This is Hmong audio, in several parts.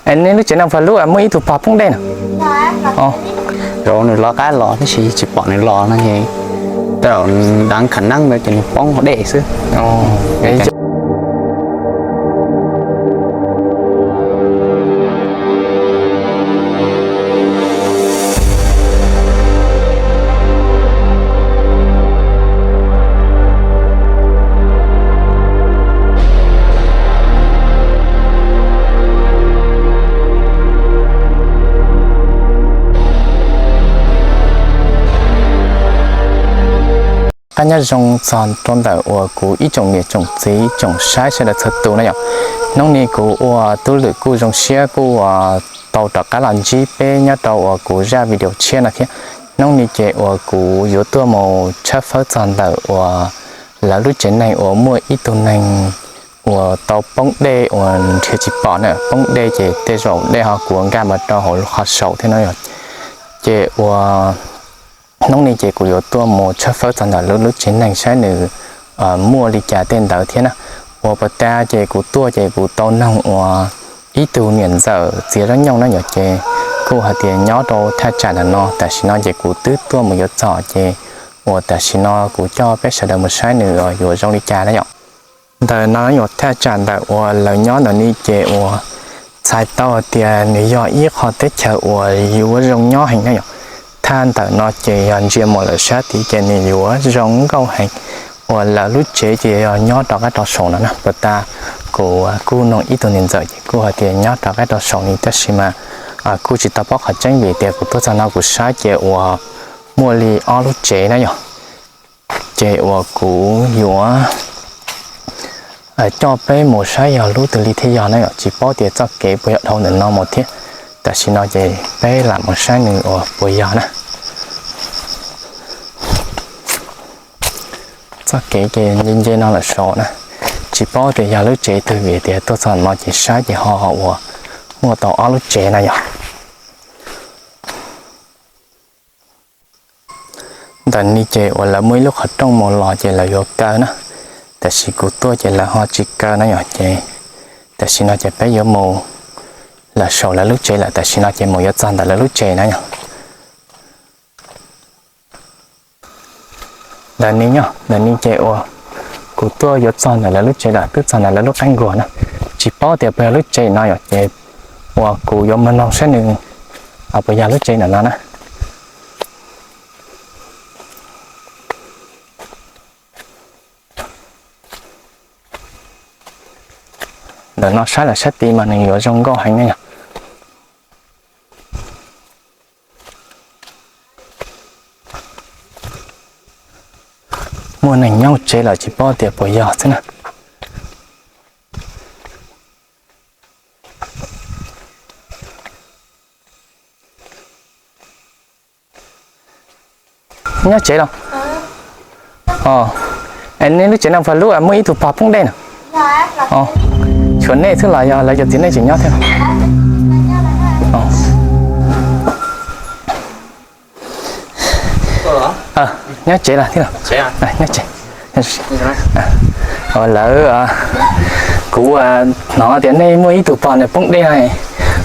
Es nej lub tsev no puas lub muaj ib tug pog poob dej na? Zaum nws lov qab los tab sis tsis pom nws los no ces, tej zaum dav kham neeb ntawd ces nws poob hauv dej xwb. Qab nyob zoo txog rau ntawm uas kuv ib tsoom niam tsoom txiv tsoom saib sawv daws txhua tus na yom. Hnub no kuv ua tub lwm kuj zoo siab kuj tau rov qab los ntsib peb nyob rau uas kuv zaj video tshiab no thiab. Hnub no ces uas kuv yuav tuaj mus tshawb fawb txog ntawm uas lawv lub tsev neeg uas muaj ib tug neeg uas tau poob dej uas nrhiav tsis pom na, poob dej ces tej zaum dej ho kuav nkag mus rau hauv qhov saum thiab no yom. Ces uas hnub no ces kuv yuav tuaj mus tshawb fawb txog ntawm lub lub tsev neeg saib nws muaj li cas tej ntawd thiab na. Uas puag ta ces kuv tuaj ces kuv tau noog uas ib tug niam ntxawm txiav zaub nyooj na yom, ces kuj hais tias nyob rau thaj tsam ntawm no. Tam sim no ces kuv twb tuaj mus yuav txog ces uas tam sim no kuv coj peb sawv daws mus saib nws yuav zoo li cas na yom. Ntawm no yuav thaj tsam ntawm uas lawv nyob ntawm no ces uas txhais tau tias nws yog ib qho teb chaws uas yuav zoo nyob heev na yom. Thaj ntawm no ces yog ntsia mus lawm sab tid ces nws yuav zoo nkauj heev. Uas lawv lub tsev ces yog nyob rov qab rau saum no na. Puag ta kuv kuj noog ib tug niam ntxawm ces kuj hais tias nyob rov qab rau saum no tab sis mas kuj tsis tau paub qhov tseeb vim tias kuv tuaj txog no kuv saib ces uas muaj li ob lub tsev na yom. Ces uas kuv yuav coj peb mus saib yog lub twg li thiaj yog na yom, tsis paub tias txoj kev puas yog dhau ntawm no mus thiab. Tam sim no ces peb lam mus saib nws uas puas yog na. Txoj kev ces nce nce no lawm saud na, tsis paub tias yog lub tsev twg vim tias tuaj txog no ces saib ces ho uas muaj tau ob lub tsev na yom. Ntawm no ces uas lawv muaj ib lub qhov rooj mus los ces lawv yuav kaw na, tam sis kuv tuaj ces lawv ho tsis kaw na yom. Ces tam sim no ces peb yuav mus lawm saum lawv lub tsev lawm, tam sim no ces mus yuav txog ntawm lawv lub tsev na yom. Ntawm no nyob ntawm no ces uas kuv tuaj yuav txog ntawm lawv lub tsev lawm, twb txog ntawm lawv lub qab nkuag na, tsis paub tias puas yog lub tsev no yom. Ces uas kuv yuav mus noog saib nws puas yog lub tsev ntawm no na. Ntawm no saib lawm sab tid mas nws yuav zoo nkauj heev ne yom. Muaj neeg nyob tsev lawm tsis paub tias puas yog xwb na. Nyob tsev los? Nej lub tsev no puas lub muaj ib tug pog poob dej na? Tshuav nej xwb los yog lawv cov txiv neej tseem nyob thiab? Nyob tsev los thiab? Nyob tsev. Lawv, kuv hnov tias nej muaj ib tug pog nws poob dej no,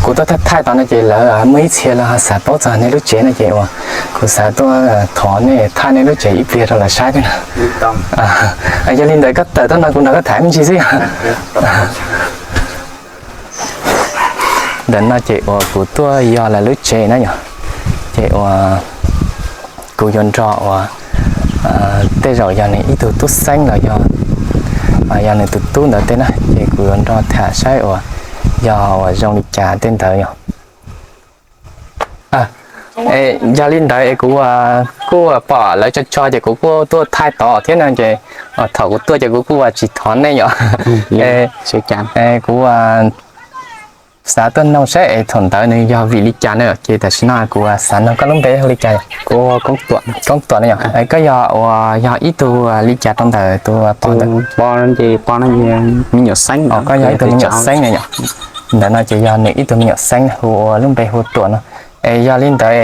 kuv tuaj thaij thaij tod no ces lawv muaj ib txhia lawv xav paub txog nej lub tsev no ces uas kuv xav tuaj thov nej thaij nej lub tsev ib pliag rau lawv saib thiab. Yog li ntawd koj tawm tuaj no kuv nrog koj tham me ntsis xwb yog. Ntawm no ces uas kuv tuaj yog lawv lub tsev na yom, ces uas kuv yuav nrog uas tej zaum yog nws ib tug tub xeeb los yog, yog nws tus tub ntawd tej na, ces kuv yuav nrog tham saib uas yog uas zoo li cas tej ntawd yom. Yog li ntawd es kuv kuj pom lawv tso tso ces kuv kuj tuaj thaij tod thiab no ces thaum kuv tuaj ces kuv kuj tsis thov nej yom. Kuv xav tuaj noog saib es thaum ntawd nws yog vim li cas na, ces tam sim no kuv xav noog koj lub npe hu li cas? Koob Tuam no yom. Koj yog uas yog ib tug li cas rau ntawm tus pog ntawd? Pog ces pog no me nyuam xeeb, koj yog ib tug me nyuam xeeb na yom. Ntawm no ces yog nws ib tug me nyuam xeeb hu ua lub npe hu Tuam no. Es yog li ntawd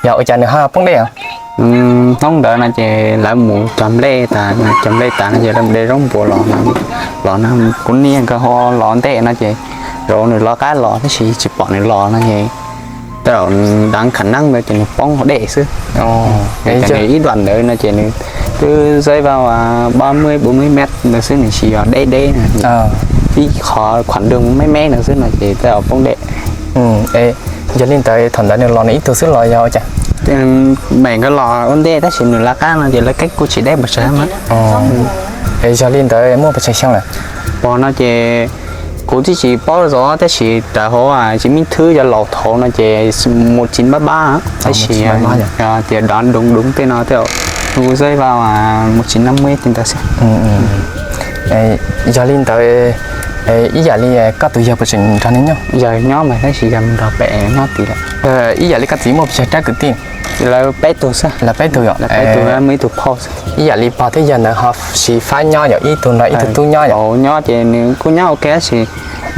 yog ua cas nws ho poob dej os? Hnub ntawd no ces lawv mus cog nplej tas, cog nplej tas no ces lawv mus de zaub npua los, los no kuv niag nkawd ho los ntej no ces Rau nws lawv qab los tab sis tsis pom nws los no ces tej zaum nws dav kham neeb ntawd ces nws poob hauv dej xwb. Ces nws ib duam ntawd no ces nws twb zeb vaj ba mươi bốn mươi mét ntawd xwb, nws tsis yog deb deb, ib qho khuam dug me me ntawd xwb no ces tej zaum poob dej. Yog li ntawd thaum ntawd nws los nws ib tug xwb los yog ua cas? Mem nkawd los ua ntej tab sis nws lawv qab no ces lawv qab kuj tsis deb pes tsawg mas. Yog li ntawd muaj pes tsawg xyoo lawm? Pog no ces kuv twb tsis paub zov tab sis raws hauv tsis mib thwb cov laus thaud no ces một chín ba ba, tab sis tias dov dub dub tej no tej zaum kuv zeb vaj một chín năm mươi tej ntawd xwb. Yog li ntawd ib yam li koj tus yawg puas tseem nrog neb nyob? Yawg nyob mas tab sis yawg mus nrog pem nyob tid lawm. Ib yam li koj txiv muaj pes tsawg rab kwv tij? Lawv peb tug xwb. Lawv peb tug yom? Lawv peb tug, muaj ib tug phauj xwb. Ib yam li pog thiab yawg ntawd ho siv fab nyob yom, ib tug nrog ib tug tub nyob yom? Nyob ces nws kuj nyob ua ke tab sis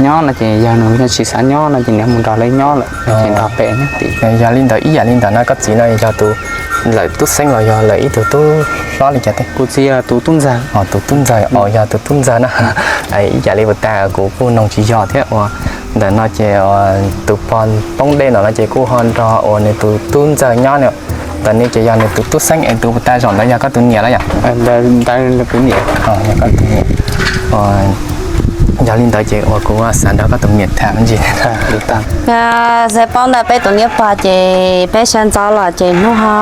nyob no ces yog nws tsis xav nyob no ces nws mus nrog lawv nyob lawm, ces nrog pem nyob tid. Yog li ntawd ib yam li ntawd no koj txiv no yog tus lawv tub xeeb los yog lawv ib tug tub hlob li cas tej? Kuv txiv yog tus tub ntxawg. Tus tub ntxawg, yog tus tub ntxawg na. Ib yam li puas tas kuv kuj noog tsis yog thiab uas ntawm no ces tus pog poob dej no no ces kuj ho nrog uas nws tus tub ntxawg nyob no. Ntawm no ces yog nws tus tub xeeb es tus puas tas zaum ntawd yog koj tus niam los yom? Ntawd kuv niam. Yog koj tus niam. Yog li ntawd ces uas kuv xav nrog koj tus niam tham me ntsis. Xav paub ntawm peb tus niam pog ces peb sawv ntxov los ces hnub ho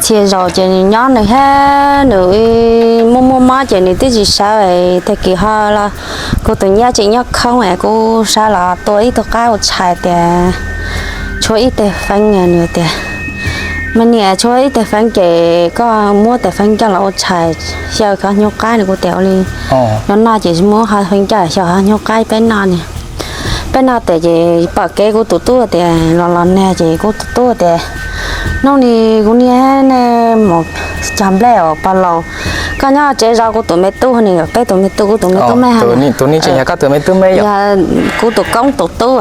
txhia zaus ces nws nyob nws thiab nws muaj muaj mob ces nws twb tsis sawv. Tag kis ho los kuv tus nyab tseem nyob khoob es kuv sawv los tua ib tug qaib ua tshais tias tshuav ib teg feeb, nws tias me niam tshuav ib teg feeb ces koj muab teg feeb coj los ua tshais xyaw qhov nyuag qaib no. Kuv tias ua li no no ces muab qhov feeb coj xyaw qhov nyuag qaib peb noj ni. Peb noj tes ces pom kev kuv tus tub tias los los nag ces kuv tus tub tias hnub ni kuv niam nej mus cog nplej os pog laus, koj nyob tsev zov kuv tus me tub ni. Peb tus me tub, kuv tus me tub me, tus ni tseem yog koj tus me tub me yom? Yog kuv tus koob tus tub.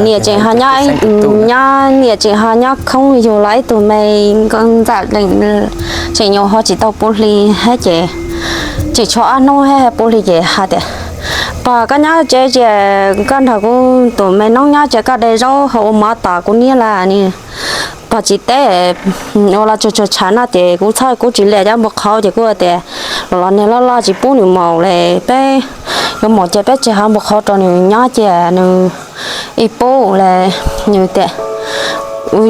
Niam tseem ho nyob, nyob niam tseem ho nyob khoob yug los ib tug me nkauj ntxawm tseem nyuam qhuav tsis tau puv hli thiab ces tseem tshuav ob hnub thiab puv hli ces hais tias pog koj nyob tsev ces koj nrog kuv tus me noob nyob tsev, koj de zaub hau ua mov tos kuv niam lawm ni. Pog tsis teb, ua los tsuag tsuag tshav no ces kuv txhob, kuv tsis liam cov npua qhauv ces kuv tias los los nag loj loj tsis pub nws mus li, peb yuav mus ces peb tseg qhov npua qhauv rau nws nyob ces nws ib pub li. Nws tias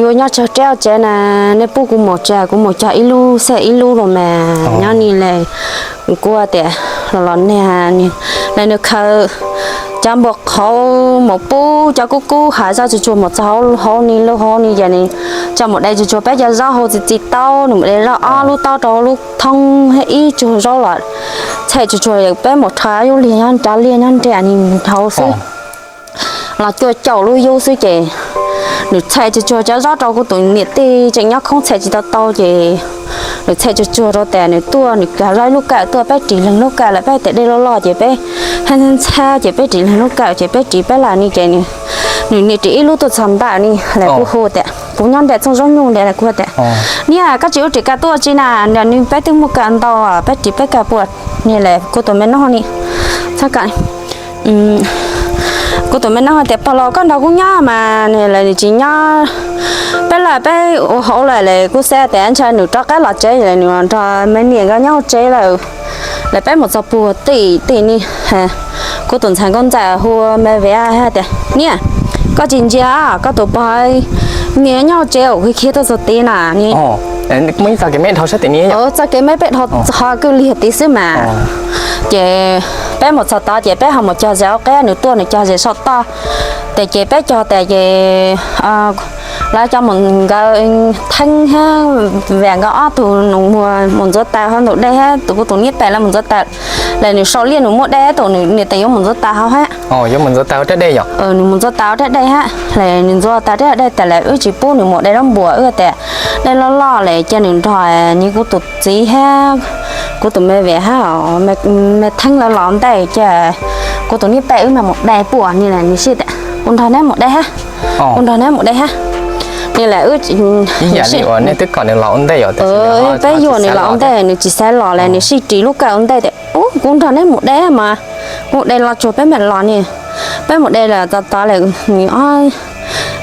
yuav nyob tsawg rab tsev na, nej pub kuv mus tsev, kuv mus cog ib lub xej ib lub los mas nyob ni li. Kuv tias los los nag, nws khaws cov npua qhauv mus pub cov kub kub hav zoov tsuag tsuag mus txog hauv ni lub hauv ni ces nws tso mus de tsuag tsuag peb cov zaub hau txiv txiv taub, nws mus de zaub ob lub taub rau lub thoob thiab ib tsuag zaub los txhej tsuag tsuag peb mus rho yub liag nyob nrad liaj nyob nram ni hauv xwb. Los cuaj caum lub yub xwb ces nws txhej tsuag tsuag cov zaub rau kuv tus niam tij tseem nyob khoob txhej tsis tau tau ces nws txhej tsuag tsuag rau tas nws tuaj, nws kawg zaub ib lub kawm tuaj, peb ris leeg lub kawm lawm, peb tias dej loj loj ces peb ntxhab ntxhab ces peb ris leeg lub kawm ces peb ris peb lawm ni ces nws niam ris ib lub tuaj txog nram ni lawm, kuv hu tias kuv nyob nram txooj zaub nyuj nram lawm, kuv tias niam koj tsis ua ris kawm tuaj tsi na, nws peb twb muaj kawm ntau, peb ris peb kawm puas ni lawm, kuv tus me noob ni txhob kawm. Kuv tus me noob tias pog laus koj nrog kuv nyob mas, nws lawv nws tsis nyob, peb lawm peb ua hauv lawm lawm, kuv xav tias ntshe nws rov qab los tsev lawm, nws nrog me niam nkawd nyob tsev lawm, lawm peb mus txog puag tim tim ni. Kuv tus ntxhais nkauj ntxawm hu me viv hais tias niam, koj tsis ntsia koj tus pog niam nyob tsev ua khiav tuaj txog tid na ni. Txoj kev me peb dhau txog kwj liag tid xwb mas. Ces peb mus txog tod ces peb ho mus cog zes ua qeb, nws tuaj nws cog zes saum toj. Tes ces peb cog tes ces lawv cov mus nkawd theeb thiab vam nkawd ob tug nus muag mus ntxuav taws hauv ntug dej thiab tus kuv tus niam pem lawv mus ntxuav taws. Lawv nws sau liaj nws muab dej tus nws niam tes yuav mus ntxuav taws hauv thiab. Yuav mus ntxuav taws rab dej yom? Nws mus ntxuav taws rab dej thiab. Lawv nws ntxuav taws rab dej tas lawv wb tsis pub nws mus de zaub npua, wb tias dej loj loj lawm cia nws nrog nws kuv tus txiv thiab kuv tus me viv thiab me theeb lawv los ntej cia kuv tus niam pem wb mam mus de puas ni lawm. Nws sij tias kuv nrog neb mus de thiab, kuv nrog neb mus de thiab. Ni lawm wb, ib yam li uas nej twb kom nws los ua ntej yom, peb yuam nws los ua ntej nws tsis xav los lawm nws sij ris lub kawm ua ntej tias kuv nrog neb mus de mas, Mus de los tsuag peb mam los ne. Peb mus de lawm tod tod lawm,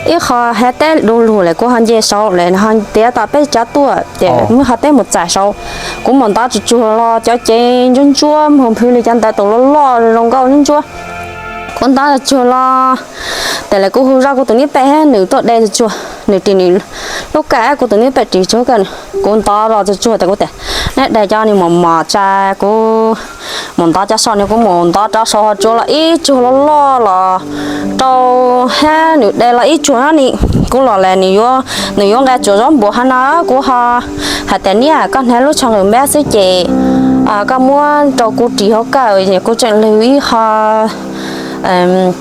ib qho hav teb du lug lawm kuv ho nce saud lawm ho tiav tom peb tsav tuaj ces muab hav teb mus txais saud. Kuv mus ntov tsuag tsuag los cov cev ntsuab ntsuab nphwv nphwv li cov ntawd tus loj loj zoo nkauj ntsuab ntsuab. Kuv ntov tsuag los, tas lawm kuv hu zoj kuv tus niam pem nws tuaj de tsuag tsuag, nws ris nws lub kawm, kuv tus niam pem ris tsuag kawm. Kuv ntov zoj tsuag tsuag tas kuv tas, neb de cov no mos mos tsa, kuv mus ntov cov saud no, kuv mus ntov rov saud ho tsuag los ib tsuag loj loj los rau hab nws de los ib tsuag no ni. Kuv los lawm nws yuav nqa tsuag zaub npua hab no, kuv ho hais tas niam, koj hnav lub tsho nqws npab xwb ces koj muab rau kuv ris hauv kawm, kuv tseem lwg ib qho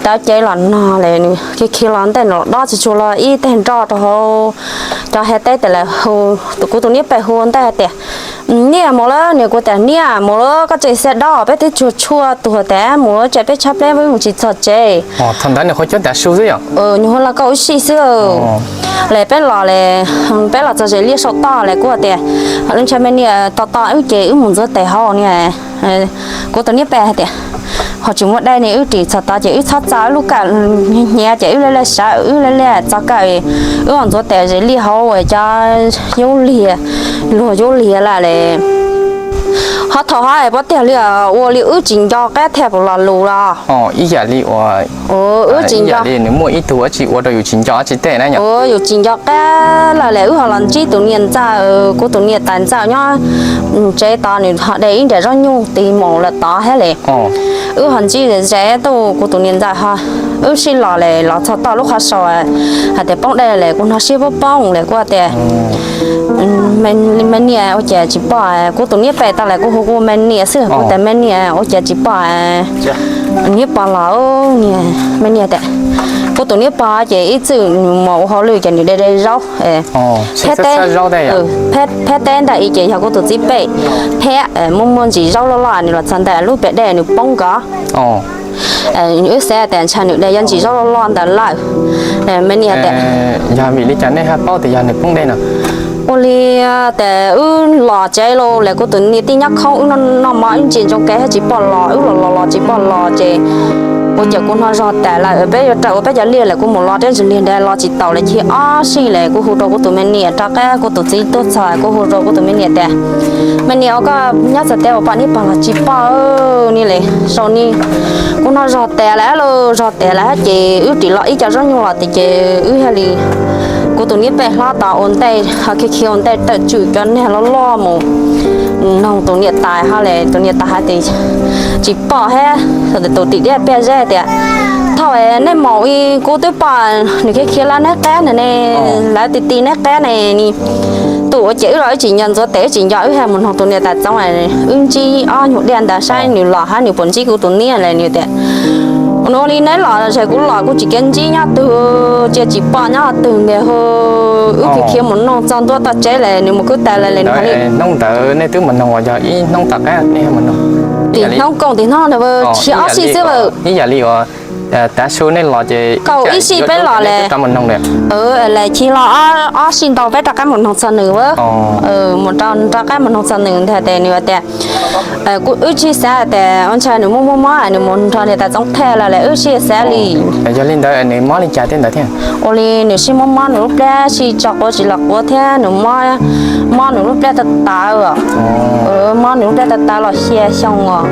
tav cev los no lawm. Nws khiav khiav los ntej no dob tsuag tsuag los ib teg nroj rau hauv cov hav teb tas lawm, kuv tus niam pem hu ntej tias, niam mus lawm. Nws kuv tas niam mus lawm, koj tseem xav dob peb twb tsuag tsuag tuag tas mus lawm, tsam peb tshaib plab peb mus tsis txog tsev. Thaum ntawd nws hu cov tav su xwb yom? Nws hu los koj wb sij xwb. Lawm peb los, peb los txog ze liaj saum toj lawm kuv tias, lub ntsha me niam tos tos wb ces wb mus ntxuav tes hauv ni. Kuv tus niam pem hais tias, ho tsis muaj dej ne, wb ris txog tod ces wb txhob txo wb lub kawm hnyav ces wb laj laj sawv wb laj laj txo kawm, wb mus ntxuav tes ze liaj hauv cov yub liag, luag yub liag lawm. Ho thaum hov puas tiag li ua li wb tsis nco qab thiab puas los lus los? Ib yam li ua, wb tsis nco li nws muaj ib tug dab tsi ua rau yus tsis nco dab tsi tej na yom? Yus tsis nco qab lawm lawm wb ho los ntsib tus niam ntxawm, kuv tus niam tais ntxawm nyob tsev tod, nws ho de ib nram zaub nyuj tis mus lawm tod thiab li. Wb ho ntsib ze tuaj kuv tus niam ntxawm ho, wb sij los lawm los txog toj lub qhov sau hais tias poob dej lawm, kuv hnov siab poob poob lawm kuv tias, me niam ua cas tsis pom? Kuv tus niam pem tau lawm kuv hu kuv me niam xwb, kuv tias me niam ua cas tsis pom niam pog los? Me niam tias, kuv tus niam pog ces ib txwm nws mus ua hauj lwm ces nws de de zaub, phab teb, phab teb ntawm ib ces yog kuv tus txiv pem, phab muaj muaj ntsis zaub loj loj nws los txog ntawm lub pem dej nws poob nkaus. Wb xav tias ntshai nws de yog ntsis zaub loj loj ntawd lawm. Me niam tias, yog vim li cas nej ho paub tias yog nws poob dej no? Ua li tias wb los tsev los lawm kuv tus niam tij nyob khoob wb noj mov wb ntsia ntsoov kev thiab tsis pom los, wb los los los tsis pom los ces ua cas kuv hnov zog tas lawm, peb yuav raws ua peb cov liaj lawm kuv mus los rab ntsis liag nrad los tsis taus lawm, chim ob sij lawm kuv hu rau kuv tus me niam rov qab kuv tus txiv tuaj txog kuv hu rau kuv tus me niam tias, me niam ua koj nyob txog teb ua pom niam pog los tsis pom ni li sau ni. Kuv hnov zog tas lawm los zog tas lawm ces wb ris los ib co zaub nyuj los tias ces wb thiaj li, kuv tus niam pem hlob tod ua ntej ho khiav khiav ua ntej tawm tswm cov neeg loj loj mus noog tus niam tais ho lawm tus niam tais hais tias tsis pom thiab, tus tim diaj piaj zeb tias, thaum nej mus kuv twb pom nws khiav khiav lawv neb qab na ne, lawv ti ti neb qab ne ni. Tus ua ces wb los wb tsis nco ntxuav tes wb tsis nco wb thiaj mus noog tus niam tais txoov, wb ntsib ob nyuag diaj ntawd saib nws los hab nws puas ntsib kuv tus niam lawm nws tias, ua li neb los ces kuv los kuv tsis kav ntsib nyob twg, cia tsis pom nyob twg ntiag, wb khiav khiav mus noog txog ntua toj tsev lawm nws mus kwv tas lawm li. Hnub ntawd nej twb mus noog uas yog ib hnub tom qab tim hnub koom tim hnub na, tshiab ob sij xwb. Ib yam li uas tav su nej los ces kaum ib sij peb los lawm, lawm chiv los ob sij ntau peb rov qab mus noog txog nws, mus rov qab mus noog txog nws ntag tes nws tias, wb tsis xav tias ua ntshai nws muaj muaj mob nws mus nrog niam tais txoov thaj lawm lawm wb tsis xav li. Yog li ntawd nws mob li cas tej ntawd thiab? Ua li nws sij mob mob nws lub plab sij tso quav tsis los quav thiab nws mob, mob nws lub plab tawv tawv, mob nws lub plab tawv tawv los xya xyoo os.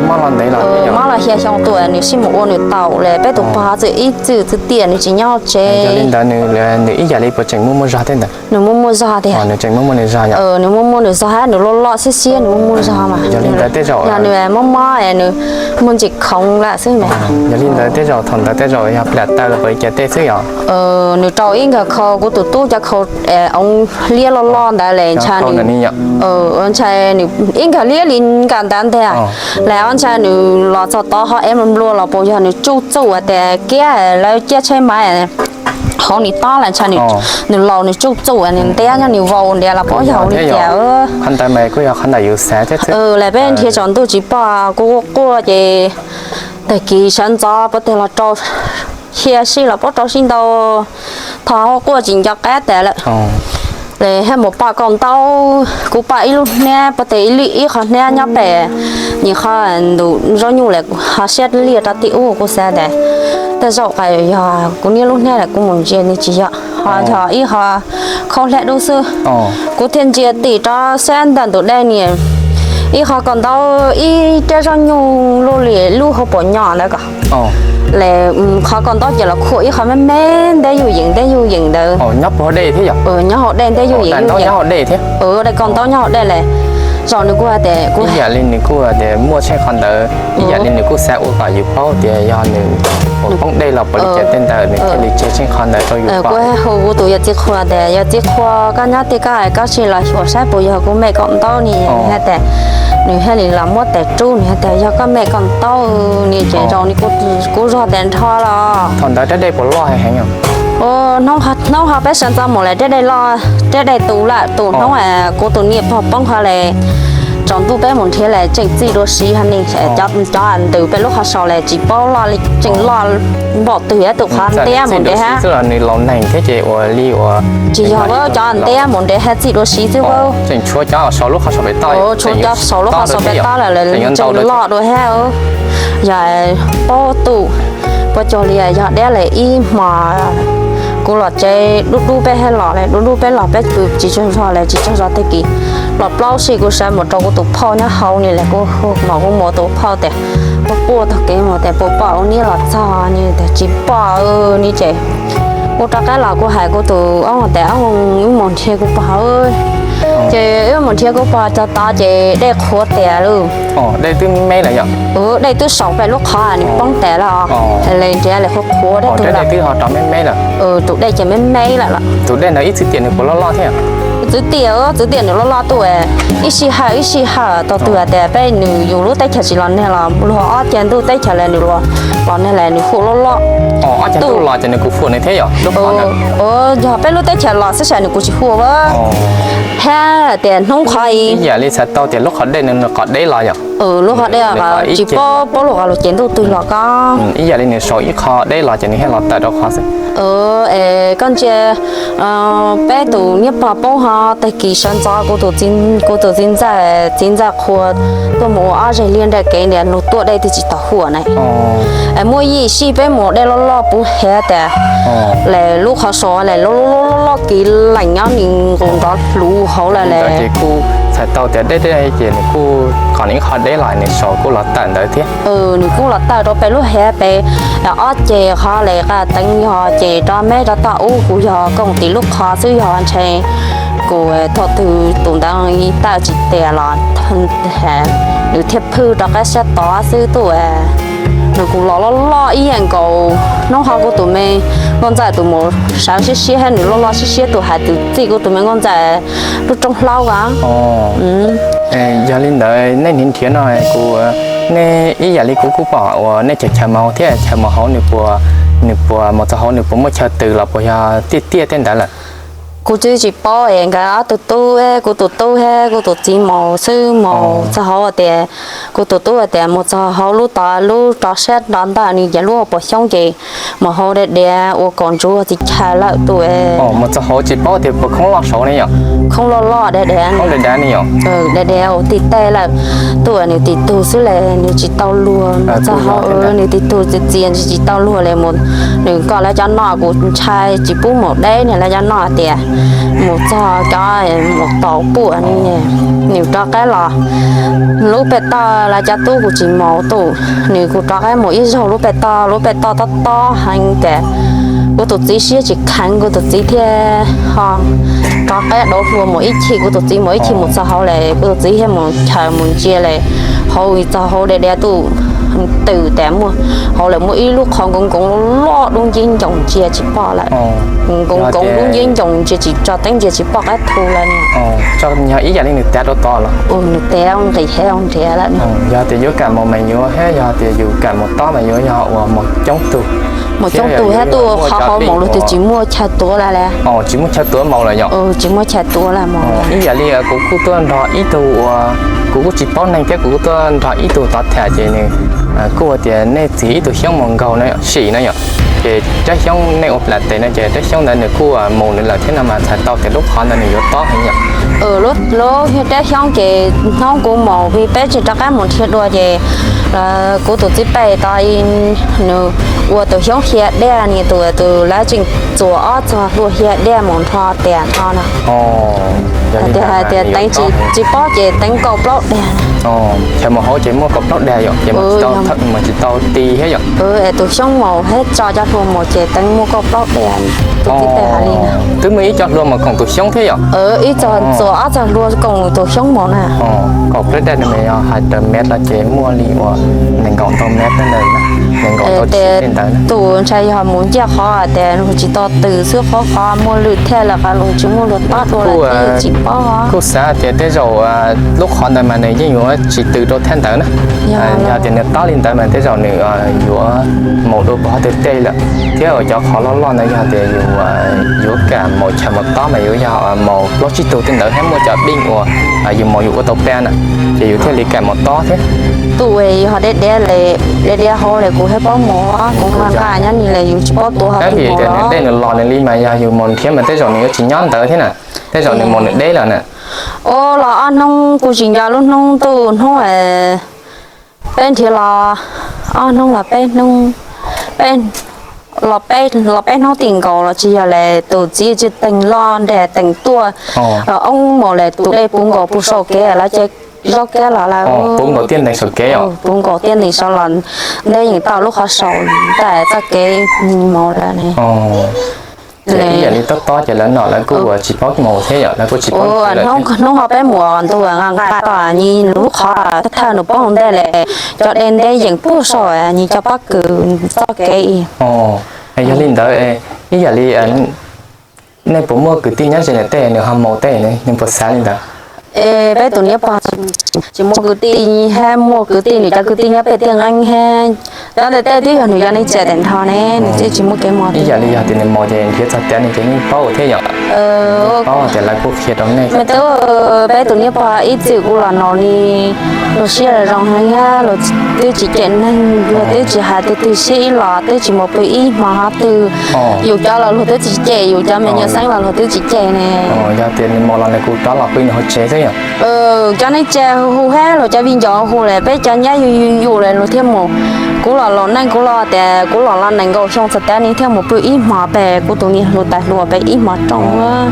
Mob los xya xyoo tuaj nws sij mus ua nws taum lawm peb tus pog txwm ib txwm txwm tiam nws tsis nyob tsev. Yog li ntawd nws ib yam li puas tseem muaj muaj zog tej ntawd? Nws muaj muaj zog tiag. Nws muaj muaj nws zog hab nws loj loj xiab xiab nws muaj muaj zog mas. Yog li ntawd tej zaum yog nws mob mob nws muaj ntsis khoov lawm xwb mas. Yog li ntawd tej zaum thaum ntawd tej zaum yog plam taw los puas li cas tej xwb yom? Nws rau ib nkawg khau kuv tus tub cov khau oov liab loj loj ntawd lawm ntshai nws, ntshai nws ib nkawg liab li nkawd ntawd ntag. Lawm ob ntshai nws los txog tod ho ev nplua los puas yog nws tsuj txuj tias kiab lawv ciaj tsheb maiv hauv nws tob lawm ntshai nws laus nws tsuj txuj nws ntiab nyob nws vau ntiav los puas yog li cas. Qhov ntawd mas kuj yog qhov ntawm yus xav thiab. Lawm peb nrhiav tsaus ntuj tsis pom kuv quaj ces tag kis sawv ntxov puas tag los rau xya sij los puas rau sij ntau. Thaum quaj tsis nco qab tas lawm. Ces thiaj mus pom kaum ntaub, kuv pom ib lub hnab, pom tes ib qho hnab nyob pem, nws qhov ntu zaub nyuj lawm ho siab liaj rau tim ub. Kuv xav tias tej zaum yog kuv niaj lub hnab lawm, kuv mus ntsia nws tsis yog, ho yog ib qho khaub hlab dub xwb. Kuv thiaj ntsia tim rau sab ntawm ntug dej ni, ib qho kaum ntaub ib rab zaub nyuj luaj li lub hauv paus nyo ntawd ko. Qhov kaum ntaub ces los khuam ib qho me me nteb yuj yees nteb yuj yees ntawd. Nyob hauv dej nteb yuj yees yuj yees. Dej kaum ntaub nyob hauv dej lawm. Zaum nws kuj hais tias kuj ib yam li nws kuj tias muaj tsheej qhov ntawd, ib yam li nws kuj xav ua kom yus paub tias yog nws uas poob dej los puas li cas tej ntawd nws thiaj li tseg tsheej qhov ntawd rau yus pom. Kuv hu kuv tus yawm txiv qhua tias, yawm txiv qhua, koj nyob tij koj, koj sim los xyuas saib puas yog kuv me kaum ntaub ni. Nws hais tias nws thiaj li los muab tes rub, nws hais tias yog koj me kaum ntaub ni ces zaum ni kuv zog tes nrho los. Thaum ntawd rab dej puas loj heev? Hnub ho peb sawv ntxov mus lawm rab dej loj, rab dej tu lawm, tus hnub kuv tus niam pog poob qhov lawm, tsaus ntuj peb mus nrhiav lawm tseem txij dua si ho ni, cov ntws pem lub qhov saud lawm tsis paub loj li, tseem loj npaum twg tus qhov ntiab mus ntev hab. Tsis yog, cov ntiab mus ntev hab txij dua si xwb, tseem tshuav cov saum lub qhov saud pem toj lawm, lawv tseem loj dua hab. Yog paub tus, puas cog li yog deb lawm ib hmo kuv los tsev dub dub peb hab los, dub dub peb los peb pw tsis tsaug zog lawm, tsis tsaug zog tag kis los plaub sij kuv sawv mus rau kuv tus phauj nyob hauv ni lawm, kuv hu mas kuv mus tus phauj tias, puas puaj tog kev mus tias puas pom ua niam los txog ni tias tsis pom ni ces kuv rov qab los kuv hais kuv tus ob tias, wb mus nrhiav kuv pog, ces wb mus nrhiav kuv pog txog tod ces dej qhuav tias lawm. Dej twb me me lawm yom? Dej twb saum pem lub qhov nws poob tas lawm, li nrhiav li qhuav qhuav dej tus lawm. Tus dej ces me me lawm los? Tus dej ntawd ib txwv tiam nws puas loj loj thiab? Txwv tiam, txwv tiam nws loj loj tuaj, ib sij hawm ib sij hawm tau twg tias peb nws yus lub teb chaws tsis los nag los luag ob cag ntuj teb chaws lawm nws los nag lawm nws hu loj loj. Ob cag ntuj los ces nws kuj hu nws thiab yom? Yog peb lub teb chaws los xwb ces nws kuj tsis hu a. Hab tias hnub qhov ib yam li txhais tau tias lub qhov dej nws qhov deb los yom? Lub qhov dej tsis paub, paub lub qhov lug ces ntuj twg los ko. Ib yam li nws saum ib qho deb los ces nws thiaj los tawm rau qhov xwb. Koj ntsia, peb tus niam pog poob ho tag kis sawv ntxov kuv tus txiv ntxawm, txiv ntxawm qhua tuaj mus ua ob zeg liag nram kev ntias lug tuaj dej twb tsis tau huam na. Muaj ib sij peb mus dej loj loj puv hev tas, lawm lub qhov saud lawm loj loj loj kiv lees nyob nws nqus nrov hluv hauv lawm lawm. Ces kuj txhais tau tias deb deb ces nws kuj qhov nws ib qho deb los nws saud kuj los tawm ntawd thiab. Nws kuj los tawm rau pem lub hev pem ob ceg qhov lawm qab teev yog ces rov meb rov toj ub kuv yog koom tim lub qhov xwb yog ntshe kuv thaum twg tus ntawd tawm tsis tias los nws thiaj phwj rov qab sab tod xwb tuaj. Nws kuj los loj loj ib yam nkaus. Hnub ho kuv tus me nkauj ntxawm tus mus sawv siab siab hab nws loj loj siab siab tus hais tus txij kuv tus me nkauj ntxawm lub rooj hlaub ko. Yog li ntawd nej nrhiav nrhiav no kuv, nej ib yam li kuv kuj pom uas nej chaws chaws mus hauv thiab, chaws mus hauv nws puas, nws puas mus txog hauv nws puas muaj chaw tws los puas yog tiaj tiaj tej ntawd lawm? Kuv twb tsis paub es nkawd ob tug tub, kuv tus tub hab kuv tus txiv mus xwb, mus txog hauv tias, kuv tus tub tias mus txog hauv lub tod lub rov sab rov ntawm nws ces lub puas xyoob ces mus hauv diav diav ua kaus ntsuv txiv chaw lawm tuaj. Mus txog hauv tsis paub tias puas khoob loj saud ne yom? Khoob loj loj diav diav, diav diav ua tib teg lawm. Tuaj nws tis tug xwb le nws tsis tau luag, mus txog hauv nws tis tug txias txias tsis tau luag le mus. Nws kom lawv cov no kuv ntshai tsis pub mus deb, nws lawv cov no tias mus txog cov mus tau puam ne. Nws rov qab los lub pem toj lawv cov tub kuv tsis mus tuaj, nws kuj rov qab mus ib zaug lub pem toj, lub pem toj tob tob heev ces kuv tus txiv siab tsis kheev, kuv tus txiv thiaj ho rov qab dauv hlua mus ib chim, kuv tus txiv mus ib chim mus txog hauv le kuv tus txiv thiaj mus chaws mus ntsia le hauv, txog hauv diav diav tuaj twm tas muaj, hauv lawm muaj ib lub qhov nkoos nkoos loj loj dub ncib ncoos ntsia tsis pom lawm. Nkoos nkoos dub ncib ncoos ntsia tsis tso teeb ntsia tsis pom qab thu lawm. Yog ib yam li nws tav rau tod los? Nws tav nqis hev nrhiav lawm. Yog tias yuav kam mus mas yuav, thiab yog tias yus kam mus tob mas yuav, yog uas mus coob tug. Mus coob tug thiab tuaj qhov hauv mus lug twg tsis muaj chaw tuav lawm. Tsis muaj chaw tuav mus lawm yom? Tsis muaj chaw tuav lawm mus. Ib yam li kuv kuj tuaj nrog ib tug uas kuv kuj tsis paub neeg thiab kuv kuj tuaj nrog ib tug tod tham ces nws Kuj tias nej txi ib tug xyoob mus nkaug no sim no yom, ces rab xyoob nej ua plam tes no ces rab xyoob ntawd nws kuj mus nws lawm thiab no mas txhais tau tias lub qhov ntawd nws yuav tob heev yom. Lub rab xyoob ces hnub kuv mus peb tsis rov qab mus nrhiav dua ces kuv tus txiv pej tod nws ua tus xyoob xya diaj ni tus tus lawv tseem txuas ob txog hlua xya diaj mus nrho tias nrho no. Tias hais tias teev tsis pob ces teev kaum plaub diag. Chaw mus hauv ces muaj kaum plaub diag yom, ces mus tsis tau ti thiab yom. Tus xyoob mus thiab tso cov hlua mus ces teev muaj kaum plaub diag. Tus txiv pej hais li na. Twb muaj ib co hlua mus koom tus xyoob thiab yom. Ib txog txuas ob txog hlua koom tus xyoob mus na. Kaum plaub diag no mas yog hais raws mev los ces muaj li uas nees nkaum ntau mev ntawd, nees nkaum ntau ntawd. Tus ntshai yog mus ncaj qhov tias luag tsis tau tws xwb, qhov qhov muaj lwm thiaj li qhov luag tsis muaj luag tob dua lawm thiaj tsis pob. Kuj xav tias tej zaum lub qhov ntawd mas nws yeej yuav tsis tws rau thaj ntawd na. Yog tias nws tob li ntawd mas tej zaum nws yuav mus dua pem qhov twg tej lawm. Thiab cov qhov loj loj ntawd yog tias yus yuav kam mus chaw mus tob mas yuav yog mus plaub tsib tug tej ntawd thiab muaj cov dej uas yus mus yus ua tau pa na, ces yus thiaj li kam mus tob thiab. Tus uas yog deb deb li, deb deb hauv li kuv thiaj paub mus, kuv nqa nqa nyob ni li yus tsis paub tuav hauv twg mus los. Dej nws los nws li mas yog yus mus nrhiav mas tej zaum nws yuav tsis nyob ntawd thiab na, tej zaum nws mus nws deb lawm na. Ua los ob hnub kuv tsis nco lub hnub ntuj hnub peb nrhiav los ob hnub los peb hnub, los peb hnub tim nkaus los tsis yog li tus txiv tsis teeg loj nrag teeg tuaj, oob mus li tus dej puv nkaus puv saum kev lawv ces zaub kab los lawm. Puv nkaus tiaj ntees saum kev, puv nkaus tiaj ntees saud los nteb yeej tau lub qhov saud ntais txoj kev mus lawm. Ces ib yam li tob tob ces lawv nom lawv kuj tsis paub mus thiab yom, lawv kuj tsis paub. Hnub ho peb mus ntuj nqa nqa tau ni lub qhov thawj nws poob hauv ntej li, cov dej nteb yeej puag saum ni cov pob kws txoj kev. Yog li ntawd ib yam li nej puas muaj kwv tij nyob ze niam tej nws ho mus tej, nej puas xav li ntawd? Es peb tus niam pog tsis muaj kwv tij, thiab muaj kwv tij nws cov kwv tij nyob pem tiaj nqeeb thiab, cov ntawd tej twb yog nws cov neej tsa tas nrho ne, nws thiaj tsis muaj kev mus. Ib yam li yog tias nws mus ces nrhiav txog tias nws ces yeej paub thiab yom. Paub tias lawv kuj qhia rau nej. Mas twb peb tus niam pog ib txwm kuj los mus li, luag siab zoo heev thiab, luag twb tsis cem neeg, luag twb tsis hais tus twg siab ib los twb tsis mus pw ib hmo qhov twg. Yus cov los luag twb tsis cem, yus cov me nyuam xeeb los luag twb tsis cem ne. Yog tias nws mus los nws kuj rov los pw nws hauv tsev xwb yom. Cov neej tsa hu hu thiab luag cov viv ncaus hu li, peb cov nyab yus yus yus li luag thiaj mus. Kuv los laus neej kuv los tias kuv los los nees nkaum xyoo txog tias nws thiaj mus pw ib hmo pem kuv tus niam hluas tais hluas pem ib hmo rooj.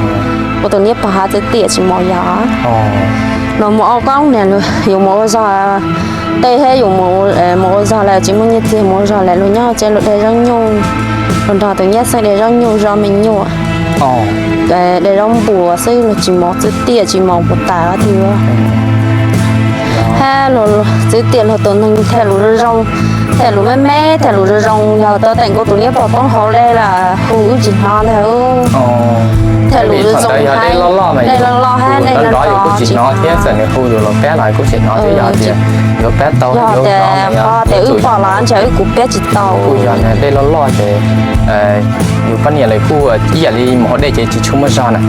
Kuv tus niam pog hais txawv tiam tsis mus yog. Los mus ua koob niam, yus mus ua zog tej thiab yus mus ua zog lawm tsis muaj nyiaj txiag mus ua zog lawm, luag nyob tsev luag de zaub nyuj, luag nrog tus nyab xeeb de zaub nyuj zov me nyuam, de zaub npua xwb, luag tsis mus txwv tiam tsis mus puas tas tiag. Hab txwv tiam luag tus neeg thiaj lus zoo zoo, thiaj lus me me, thiaj lus zoo zoo, yog tuaj teem kuv tus niam pog poob hauv dej lawm hu wb tsis hnov ntag. Thiaj lus zoo zoo, dej loj loj hab dej nrov nrov yus kuj tsis hnov thiab, txawm nws hu yus los pab los kuj tsis hnov thiab, yog tias yuav pab tau, yog tias qhov tias wb pom los ntshe wb kuj pab tsis tau. Kuj yog dej loj loj ces yus poj niam lawv kuj ib yam li mus hauv dej ces tsis tshua muaj zog na,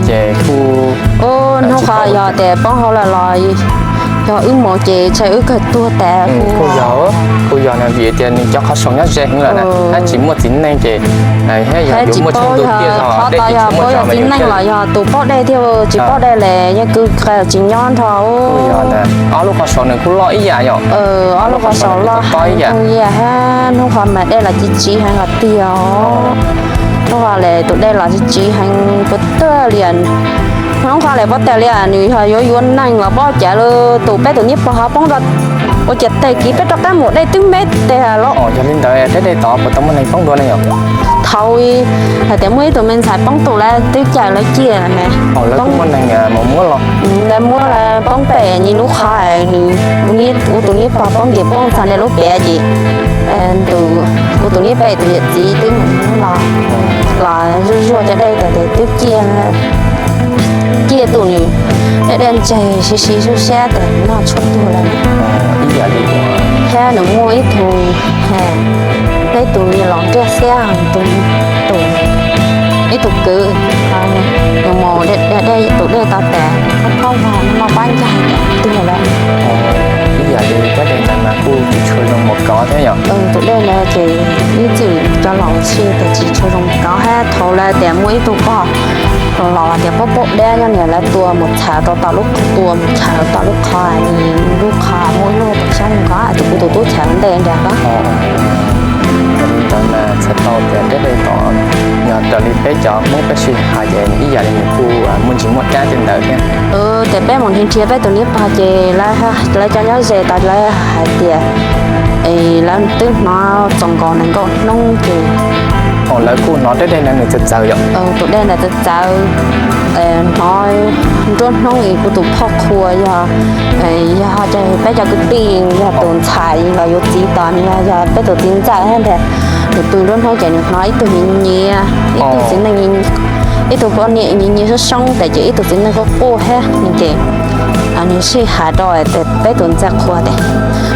ces kuj hnub qhov yog tias poob hauv lawm los yog wb mus ces ntshe wb kawg tuag tas. Kuj yog, kuj yog na, vim tias nws cov qhov saud nyob ze heev lawm na, hab tsis muaj txiv neej ces hab yog yuav muaj txhua ntu tiaj zog qhov dej tsis muaj zog mas yus thiaj los yog tus paub dej thiab, tsis paub dej li yeej kwv qe tsis nyob nrho. Kuj yog na, ob lub qhov saud nws kuj loj ib yam yom. Ob lub qhov saud loj ib yam, hab hnub qhov mas dej los tsiv tsiv heev los tiag. Hnub qhov li tus dej los tsiv tsiv heev puas tag li. Hnub qhov li puas tag li, nws yog yuav yuav neeg los paub cas li, tus peb tus niam pog ho poob rau, ua cas tag kis peb rov qab mus dej twb me teg los. Yog li ntawd peb dej tod puas tau muaj neeg poob dua ne yom? Thaum hais tias muaj ib tug me ntxhais poob tus lawv twb cawm lawv ciaj ne. Lawv muab neeg mus muab los, lawv muab lawv poob pem nws lub qhov, nws, kuv tus niam pog poob ntim poob txog nws lub piav ces kuv tus niam pog tus yawm txiv twb mus muab los, los zuaj zuaj cov dej tas tes twb ciaj, ciaj tus nws dej dej ntseg sib sib sub sab tas nws noj tshuaj tuag lawm. Thiab nws muaj ib tug, peb tus me los ntiaj xiab tus, tus, ib tug kwv, nws mus de dej tus dej tau tas, phob phob vag noj pab ncag tas tuag lawm. Yog li kab dej ntawd mas kuj tsis tshua zoo mus kov thiab yom? Tus dej ntawd ces ib txwm cov laus ua si tias tsis tshua zoo mus kov, hab thaum lawv tias muaj ib tug pog los tias paub paub dab nyob niam lawv tua mus txham rau tom lub, tua mus txham rau tom lub qhov, lub qhov muaj ib lub tau xyab mus kov, tus kuv tus tub txham ntej nrad kov. Li ntawd mas txhais tau tias peb dej tod yog raws li peb cov Hmoob peb sij hawm ces ib yam li nws kuj muaj ntsis muaj dab tej ntawd thiab. Ces peb mus nrhiav nrhiav peb tus niam pog ces lawv cov nyob ze tod lawv hais tias lawv twb hnov txaus nkaus nees nkaum hnub ces lawv kuj hnov dej ntawd nws txawv txawv yom? Tus dej ntawd txawv txawv, hnov nruab hnub es kuv tus phauj qhua yog, yog ces peb cov kwv tij yog tus ntxhais los yuav txiv tod, yog peb tus txiv ntxawm thiab ntag, nws pw nruab hnub ces nws hnov ib tug nyiav nyiav, ib tug txiv neej, ib tug poj niam nyiav nyiav soob soob tes ces ib tug txiv neej quaj quaj thiab ces nws sij hawm rau peb tus ntxhais qhua tes,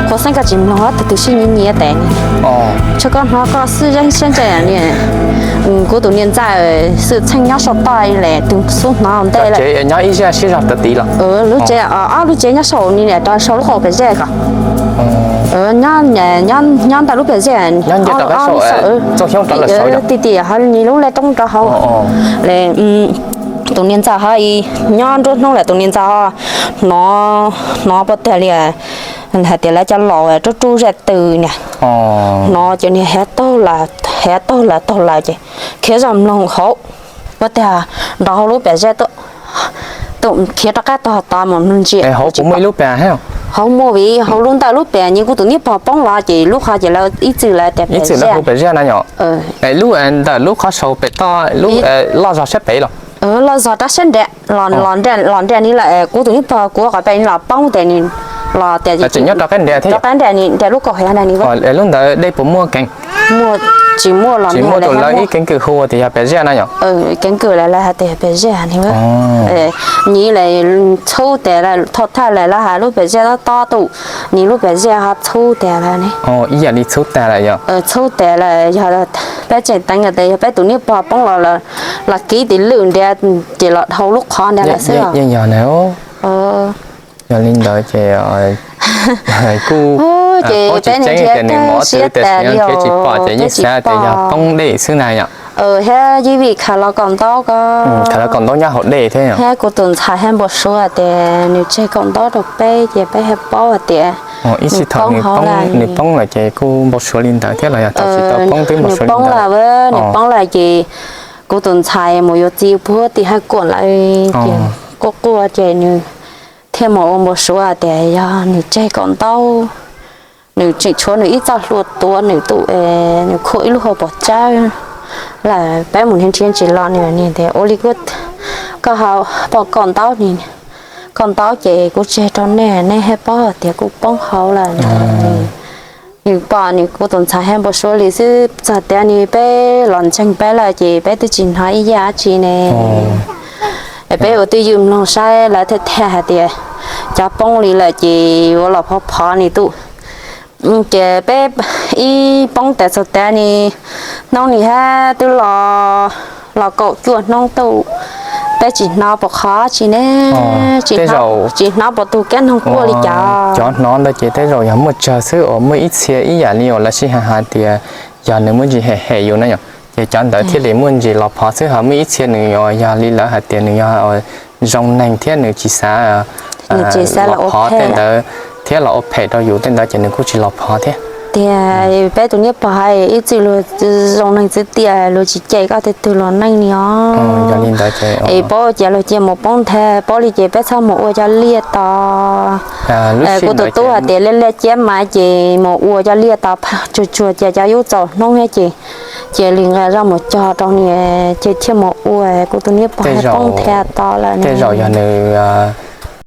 qhua xeeb koj tsis mloog tus twg sib nyiav nyiav tes, tsuas koj hnov koj xwb, sab ntse ni, kuv tus niam ntxawm xwm txheej nyob saum toj li tus xub hnov ntej lawm. Nyob ib zaj sib zog rau tid los? Lub tsev, ob lub tsev nyob saum ni, rau saum lub qhov pem zej ko. Nyob ntawm lub pem zej, ti ti ho ni lub lej roob rau hauv. Tus niam ntxawm ho nyob nruab hnub lawm, tus niam ntxawm ho hnov, hnov puas tiag li, hais tias lawv cov laus rub rub zaj tw niam, hnov ces niag hev taug lawm, hev taug lawm taug lawm ces khiav zoj mloog hauv, puas tiag nrov hauv lub pem zej tuaj, tuaj khiav rov qab tog tod mus ntsia. Hauv muaj vim hauv lub ntawm lub pem nyiav kuv tus niam pog poob los ces lub qhov ces lawv ib txwm lawv tias pem zej. Lub ntawm lub qhov saum pem toj lub loj zog sab pem los? Loj zog rau sab nrad, los nrad ni lawm, kuv tus niam pog kuv qhov pem ni los poob tes ni, los tias tseem nyob rau qab nrad thiab, rau qab nrad ni, nrad lub kaum hev nrad ni. Lub ntawd dej puas muaj keev? Muaj, tsis muaj los, tsis muaj tus lawv ib keeb kwm hu tias yog pem zej na yom? Keeb kwm lawv hais tias pem zej ni. Nyiav lawm txhub tes lawm, thaj lawm lawv hais lub pem zej tob tob tus, nyiav lub pem zej ho txhub tes lawm ne. Ib yam li txhub tes lawm yog? Txhub tes lawm, yog peb tseem teev tias yog peb tus niam pog poob los, los kiv tim lwm nrad ces los dhau lub qhov nrad lawm xwb. Yeej yog na. Yog li ntawd ces kuj ces peb tsis ceeb tias nws mus twg tiam sis kev tsis pom ces yeej xav tias yog poob dej xwb na yom. Thiab yib vim khaws los kaum ntaub ko, khaws los kaum ntaub nyob hauv dej thiab. Thiab kuv tus ntxhais thiaj npau suav tias nws tseg kaum ntaub rau peb ces peb thiaj paub hais tias ib txhij thaum nws poob lawm ces kuj npau suav li ntawd thiab los yog thaum tsis tau poob twb npau suav li ntawd. Nws poob lawm ces kuv tus ntxhais mus yuav txiv puag tim Haj Kuam lawm ces quaj quaj ces nws thiaj mus ua npau suav tias yog nws tseg kaum ntaub, nws tseem tshuav nws ib txoj hlua tuav nws tus, nws khuam ib lub hauv paus tsawb lawm, peb mus nrhiav nrhiav tsis los nws tias ua li koj ho pom kaum ntaub ni, kaum ntaub ces kuv tseg rau nej, nej thiaj paub tias kuv poob hauv lawm. Nws pom nws kuv tus ntxhais thiaj npau suav li xwb, txog tias nws peb los ntseeg peb lawm ces peb twb tsis hnov ib yam dab tsi ne. Peb ua twj ywm mloog saib lawv thiaj thiaj hais tias cov poob li lawm ces yuav los phov phov nws tus. Ces peb ib poob tas txog tias nws hnub nws thiaj twb los, los kaum cuaj hnub tuaj, peb tsis hnov puas qhov tsi ne, tsis hnov puas tus kab noog quaj li cas. Cov hnov ntawd ces tej zaum yog muaj tsawg xwb uas muaj ib txhia ib yam li uas lawv sib hais hais tias yog nws muaj ntsis hem hem yus na yom, ces cov ntawd thiaj li muaj ntsis los phov xwb, ho muaj ib txhia nws yog li lawv hais tias nws yog zoo neeg thiab nws tsis xav los phov tej ntawd thiab los ua phem rau yus tej ntawd ces nws kuj tsis los phov thiab. Tiag, peb tus niam pog hais ib txwm luag zoo neeg txwv tiam luag tsis cem koj tej tug los neej ni os. Es paub ces luag cia mus poob nthe, paub li ces peb txhob mus ua cov liaj tod. Kuv tus tub hais tias liaj liaj ciab mas ces mus ua cov liaj tod tsuag tsuag ces cov yub txaus hnub thiab ces, ces li nqa zoj mus cog rau ni, ces thiaj mus ua, kuv tus niam pog poob nthe tod lawm. Tej zaum yog nws